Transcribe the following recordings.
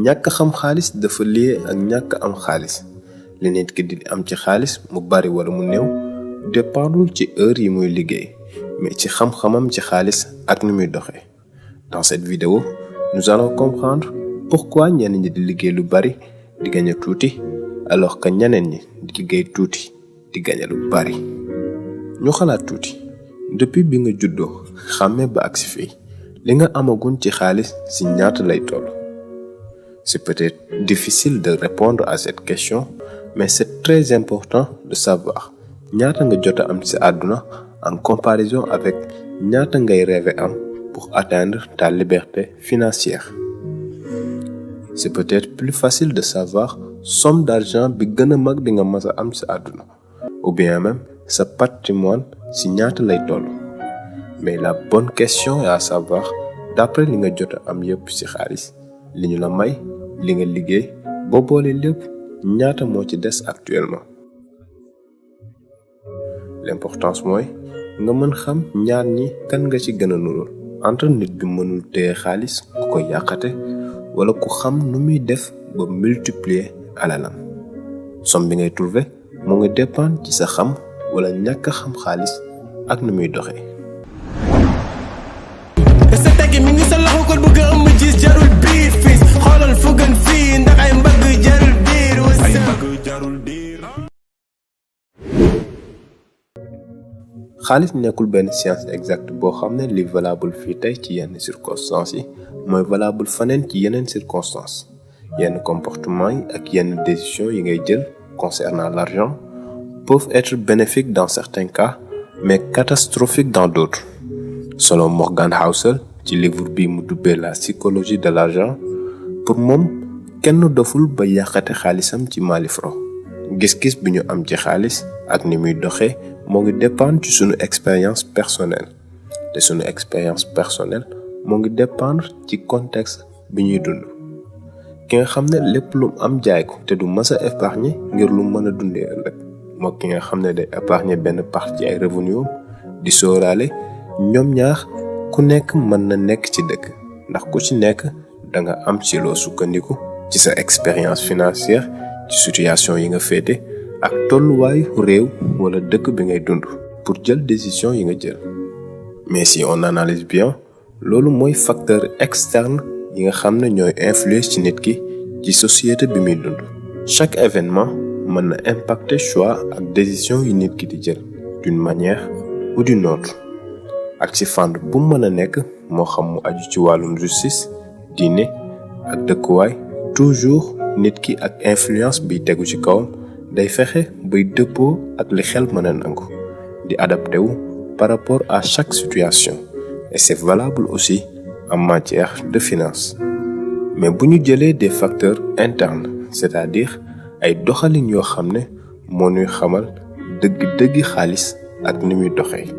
ñàkk xam xaalis dafa lié ak ñàkk am xaalis li nit ki di am ci xaalis mu bari wala mu néew dépendul ci heure yi muy liggéey mais ci xam-xamam ci xaalis ak ni muy doxee. Dans cette vidéo nous allons comprendre pourquoi ñenn ñi di liggéey lu bari di gagné tuuti alors que ñeneen ñi di liggéey tuuti di gagné lu bari. ñu xalaat tuuti depuis bi nga juddoo xàmmee ba agsi fii li nga amagun ci xaalis ci ñaata lay toll. C'est peut-être difficile de répondre à cette question, mais c'est très important de savoir ñaata nga jot a am ci àdduna en comparaison avec ñaata ngay rêver am pour atteindre ta liberté financière. C'est peut-être plus facile de savoir somme d'argent bi gën a mag bi nga mas a am ci àdduna ou bien même sa patrimoine ci ñaata lay toll. Mais la bonne question est à savoir d'après li nga jot a am yépp ci xaalis li ñu la may li nga liggéey boo boole lépp ñaata moo ci des actuellement. L'importance mooy nga mën xam ñaar ñi kan nga ci gën a nurul entre nit bi mënul téye xaalis ku ko yàqate wala ku xam nu muy def ba multiplier alalam. Somme bi ngay trouver mu ngi dépendre ci sa xam wala ñàkk xam xaalis ak nu muy doxee. sa tegi mi ngi sa loxo kon bëgg am ma gis jarul biir fii xoolal fu gën fii ndax ay mbagg jarul diir ay mbagg jarul diir. xaalis nekkul benn science exacte boo xam ne li valable fii tey ci yenn circonstances yi mooy valable faneen ci yeneen circonstances. yenn comportement yi ak yenn décisions yi ngay jël concernant l'argent peuvent être bénéfiques dans certains cas mais catastrophiques dans d'autres. Selon Morgan Housel ci livre bi mu dubbee la psychologie de l'argent pour moom kenn doful ba yàqate xaalisam ci malifro. gis-gis bi ñu am ci xaalis ak ni muy doxee moo ngi dépendre ci sunu expérience personnelle te sunu expérience personnelle moo ngi dépendre ci contexte bi ñuy dund. ki nga xam ne lépp lu am jaay ko te du mës a épargner ngir lu mën a dundee ëllëg moo ki nga xam ne day épargner benn partie ay revenu di sóoraale ñoom ñaar ku nekk mën na nekk ci dëkk ndax ku ci nekk da nga am ci loo sukkandiku ci sa expérience financière ci situation yi nga féete ak tolluwaayu réew wala dëkk bi ngay dund pour jël décision yi nga jël. Mais si on analyse bien loolu mooy facteur externe yi nga xam ne ñooy influer ci nit ki ci société bi muy dund. Chaque événement mën na impacter choix ak décision yi nit ki di jël d'une manière ou d'une autre. ak ci fànn bu mën a nekk moo xam mu aju ci wàllum justice diine ak dëkkuwaay toujours nit ki ak influence bi tegu ci kawam day fexe bay dëppoo ak li xel mën a nangu di adapté wu par rapport à chaque situation et c'est valable aussi en matière de finance. Mais bu ñu jëlee des facteurs internes c'est-à-dire ay doxalin yoo xam ne moo ñuy xamal dëgg-dëggi xaalis ak ni muy doxee.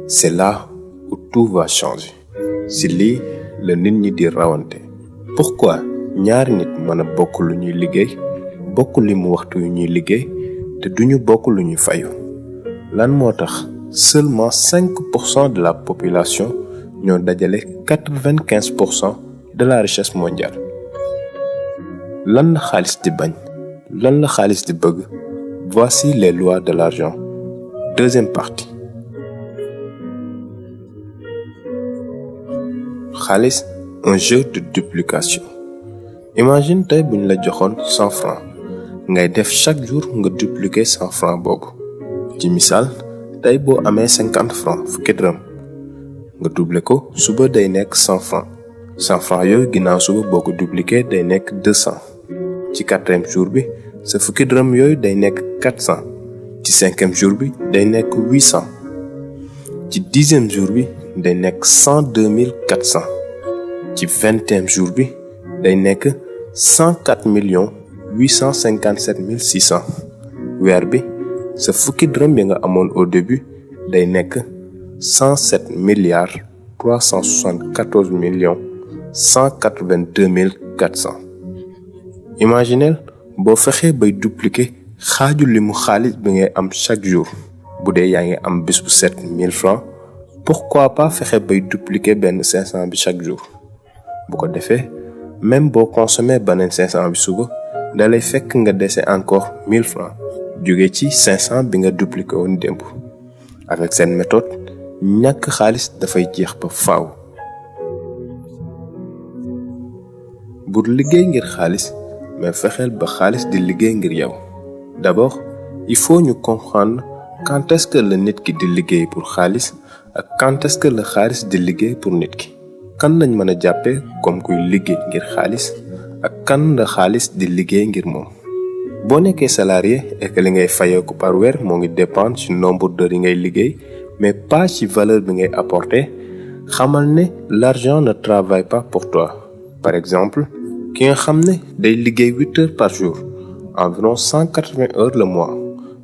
C'est là où tout va changer. Si lii la nit ñi di rawante. Pourquoi ñaari nit mën a bokk lu ñuy liggéey bokk li mu waxtu yu ñuy liggéey te duñu bokk lu ñuy fayu. lan moo tax seulement 5% de la population ñoo dajale 95% de la richesse mondiale. lan la xaalis di bañ lan la xaalis di bëgg voici les lois de l'argent. Deuxième partie. xaalis un jeu de duplication. Imagine tey buñ la joxoon 100 francs ngay def chaque jour nga dupliquer 100 francs boobu. ci misaal tey boo amee 50 francs fukki dërëm nga doubler ko suba day nekk 100 francs 100 francs yooyu ginnaaw suba boo ko dupliquer day nekk 200. ci 4e jour bi sa fukki dërëm yooyu day nekk 400. ci 5e jour bi day nekk 800. ci 10e jour bi day nekk 102 400. ci 20e jour bi day nekk 104 857 600. weer bi sa fukki dërëm bi nga amoon au début day nekk 107 milliards 374 millions 182 400. Imaginez boo fexee bay dupliquer xaaju limu xaalis bi ngay am chaque jour bu dee yaa ngi am bés bu set 1000 francs pourquoi pas fexe bay dupliquer benn 500 bi chaque jour bu ko defee même boo consommé beneen 500 bi suba dalay fekk nga dese encore 1000 francs jóge ci 500 bi nga dupliqué woon démb. avec cette méthode ñàkk xaalis dafay jeex ba faaw. bul liggéey ngir xaalis mais fexeel ba xaalis di liggéey ngir yow. d'abord il faut ñu comprendre quand est-ce que la nit ki di liggéey pour xaalis ak quand est-ce que la xaalis di liggéey pour nit ki. kan lañ mën a jàppee comme kuy liggéey ngir xaalis ak kan la xaalis di liggéey ngir moom. boo nekkee salarié et que li ngay fayeeku par weer moo ngi dépendre ci nombre d'heures yi ngay liggéey mais pas ci valeur bi ngay apporter, xamal ne l'argent ne travaille pas pour toi. par exemple ki nga xam ne day liggéey 8 heures par jour environ 180 heures le mois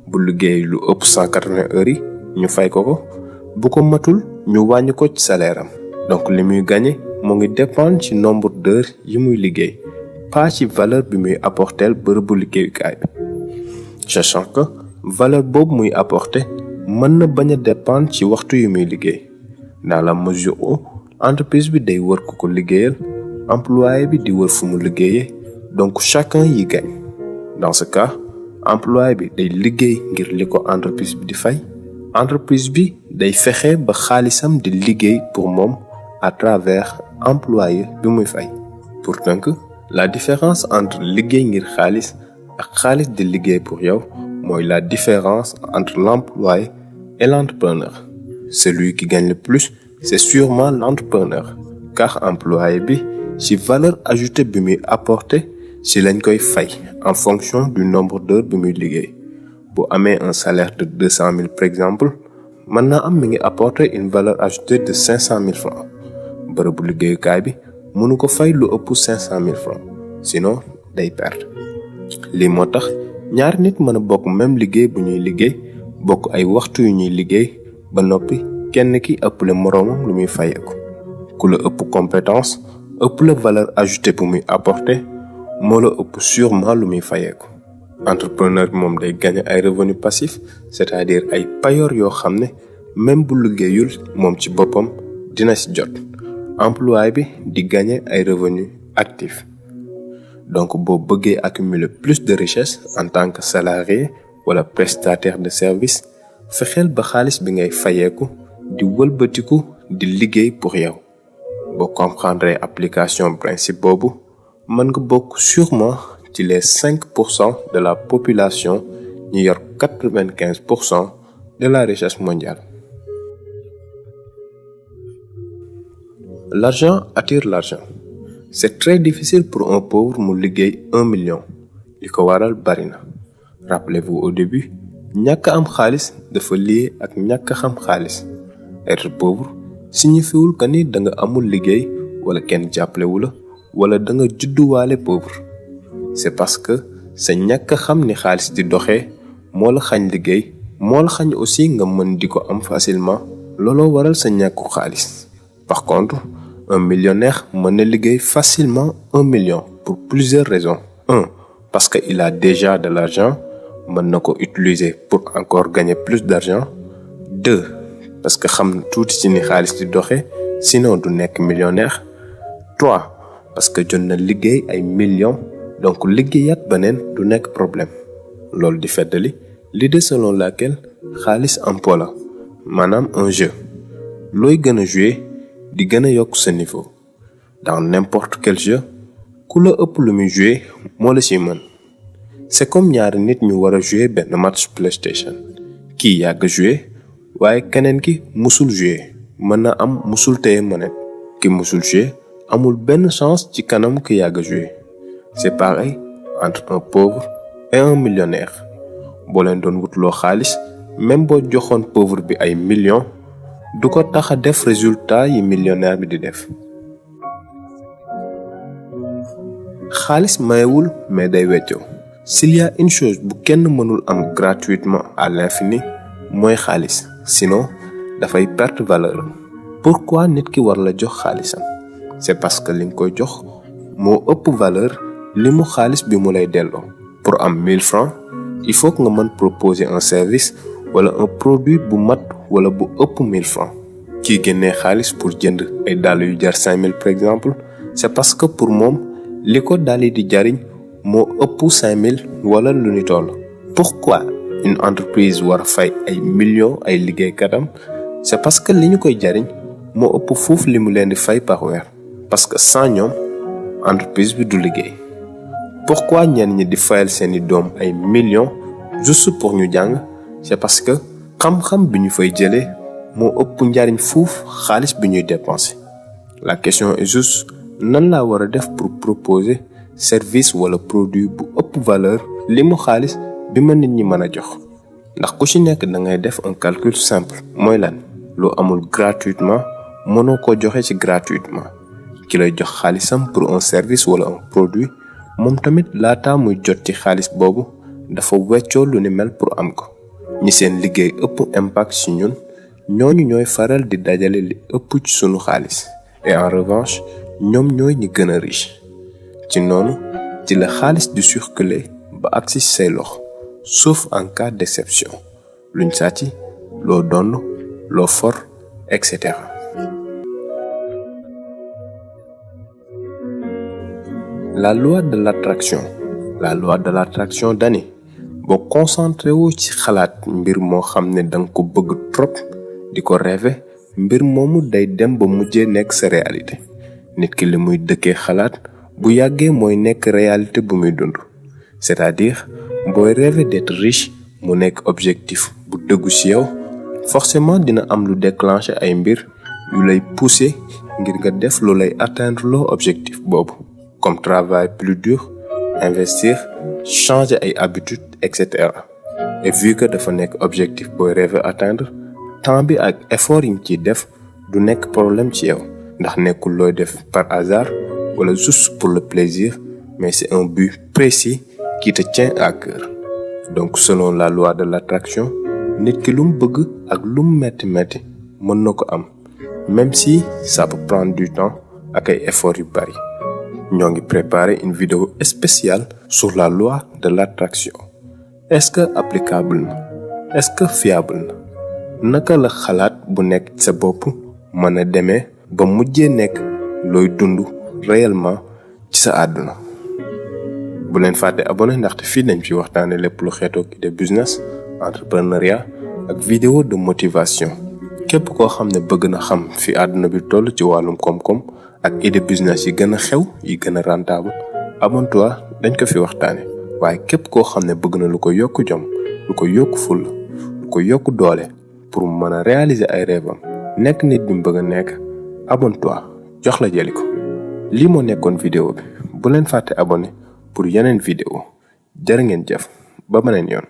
bu liggéey lu ëpp 180 heures yi ñu fay ko bu ko matul ñu wàññi ko ci salaire am. donc li muy gagné moo ngi dépendre ci nombre d'heures yi muy liggéey pas ci valeur bi muy apporter bërëbu liggéeyukaay bi. sachant que valeur boobu muy apporter mën na bañ a dépendre ci waxtu yi muy liggéey dans la mesure où entreprise bi day wër ku ko liggéeyal employé bi di wër fu mu liggéeyee donc chacun y gagne. dans ce cas employé bi day liggéey ngir li ko entreprise bi di fay entreprise bi day fexe ba xaalisam di liggéey pour moom à travers employé bi muy fay. pour tënk la différence entre liggéey ngir xaalis ak xaalis di liggéey pour yow mooy la différence entre l'employé et l'entrepreneur. celui qui gagne le plus c'est sûrement l'entrepreneur car employé bi ci valeur ajoutée bi muy apporter ci lañ koy fay en fonction du nombre d'heures bi muy liggéey. bu amee un salaire de 200 000 par exemple mën naa am mi ngi apporter une valeur ajoutée de 500 000 francs bërëbu liggéeyukaay bi mënu ko fay lu ëpp 500 000 francs sinon day perdre. lii moo tax ñaari nit mën a bokk même liggéey bu ñuy liggéey bokk ay waxtu yu ñuy liggéey ba noppi kenn ki ëpple moroomam lu muy fayeeku. ku la ëpp compétence ëpp la valeur ajoutée bu muy apporter moo la ëpp sûrement lu muy fayeeku. entrepreneur bi moom day gagner ay revenus passifs c'est-à-dire ay payoor yoo xam ne même bu liggéeyul moom ci boppam dina ci jot. employé bi di gagner ay revenus actifs. donc boo bëggee accumuler plus de richesse en tant que salarié wala prestataire de service fexeel ba xaalis bi ngay fayeeku di wëlbatiku di liggéey pour yow. boo comprendre application principe boobu mën nga bokk sûrement ci les 5% de la population ñi yor 95% de la richesse mondiale. L'argent attire l'argent. C'est très difficile pour un pauvre mu liggéey 1 million. li ko waral bari na. rappelez-vous au début ñàkk am xaalis dafa lié ak ñàkk xam xaalis. être pauvre signifiewul que ni da nga amul liggéey wala kenn jàppalewu la wala da nga judduwaale pauvre. c'est parce que sa ñàkk xam ni xaalis di doxee moo la xañ liggéey moo la xañ aussi nga mën di ko am facilement looloo waral sa ñàkku xaalis. par contre un millionnaire mën na liggéey facilement 1 million pour plusieurs raisons. 1. parce que il a déjà de l'argent mën na ko utiliser pour encore gagner plus d'argent. 2. parce que xam na tuuti ci ni xaalis di doxee sinon du nekk millionnaire. 3. parce que jot na liggéey ay millions donc liggéeyat beneen du nekk problème. loolu di feddali l'idée selon laquelle xaalis am po la maanaam un jeu looy gën a jouer di gën a yokk sa niveau. dans n'importe quel jeu ku la ëpp lu muy jouer moo la ci mën. c'est comme ñaari nit ñu war a jouer benn match PlayStation kii yàgg jouer waaye keneen ki musul jouer mën na am musul téye manette ki musul jouer amul benn chance ci kanam ki yàgg jouer. c'est pareil entre un pauvre et un millionnaire boo leen doon wutloo xaalis même boo joxoon pauvre bi ay millions du ko tax a def résultat yi millionnaire bi di def. xaalis mayewul mais day weccoo. s'il y a une chose bu kenn mënul am gratuitement à l'infini mooy xaalis sinon dafay perte valeur. pourquoi nit ki war la jox xaalisam c'est parce que li nga koy jox moo ëpp valeur li mu xaalis bi mu lay delloo. pour am 1000 francs il faut que nga mën proposer un service wala un produit bu mat wala bu ëpp 1000 francs. kii génnee xaalis pour jënd ay dàll yu jar 5000 par exemple c'est parce que pour moom li ko daal di jariñ moo ëpp 5000 wala lu ni toll. Pourquoi une entreprise war a fay ay millions ay liggéeykatam? C'est parce que li ñu koy jariñ moo ëpp fuuf li mu leen di fay par weer. Parce que sans ñoom entreprise bi du liggéey. Pourquoi ñenn ñi di fayal seeni doom ay millions juste pour ñu jàng? C'est parce que xam-xam bi ñu fay jëlee moo ëpp njariñ fuuf xaalis bi ñuy dépenser. La question est juste nan laa war a def pour proposer service wala produit bu ëpp valeur li mu xaalis bi ma nit ñi mën a jox. ndax ku ci nekk da ngay def un calcul simple mooy lan loo amul gratuitement mënoo ko joxe ci gratuitement. ki lay jox xaalisam pour un service wala un produit moom tamit laata muy jot ci xaalis boobu dafa weccoo lu ni mel pour am ko. ñi seen liggéey ëpp impact ci ñun ñooñu ñooy faral di dajale li ëpp ci sunu xaalis et en revanche ñoom ñooy ñi gën a riche. ci noonu ci la xaalis di circuler ba agsi ci say loxo sauf en cas d'exception luñ sàcc loo donn loo for etc. La loi de l'attraction dani boo concentré wu ci xalaat mbir moo xam ne danga ko bëgg trop di ko rêver mbir moomu day dem ba mujjee nekk sa réalité. nit ki li muy dëkkee xalaat bu yàggee mooy nekk réalité bu muy dund. c'est-à-dire booy rêver d'être riche mu nekk objectif bu dëggu ci yow forcément dina am lu déclencher ay mbir yu lay pousser ngir nga def lu lay atteindre loo objectif boobu. comme travail plus dur, investir, changer ay habitudes, etc. Et vu que dafa nekk objectif booy rêver atteindre temps bi ak effort yi nga ciy def du nekk problème ci yow ndax nekkul looy def par hasard wala juste pour le plaisir mais c'est un but précis qui te tient à cœur. Donc selon la loi de l'attraction nit ki lu mu bëgg ak lu mu metti mën na ko am même si ça peut prendre du temps ak ay efforts yu bari. ñoo ngi préparer une vidéo spéciale sur la loi de l'attraction. Est-ce que applicable na? Est-ce que fiable na? naka la xalaat bu nekk sa bopp mën a demee ba mujjee nekk looy dund réellement ci sa àdduna? bu leen fàtte abonné ndaxte fii dañ fi waxtaane lépp lu xeetoog idée business, entrepreneuriat ak vidéo de motivation. képp koo xam ne bëgg na xam fi àdduna bi toll ci wàllum koom-koom ak idée business yi gën a xew yi gën a rentable abonne-toi dañ ko fi waxtaane. waaye képp koo xam ne bëgg na lu ko yokk jom lu ko yokk fulla lu ko yokk doole pour mën a réaliser ay rêvam nekk nit bi mu bëgg a nekk abonne-toi jox la jëli ko. lii moo nekkoon vidéo bi bu leen fàtte abonné pour yeneen vidéo jërë ngeen jëf ba beneen yoon.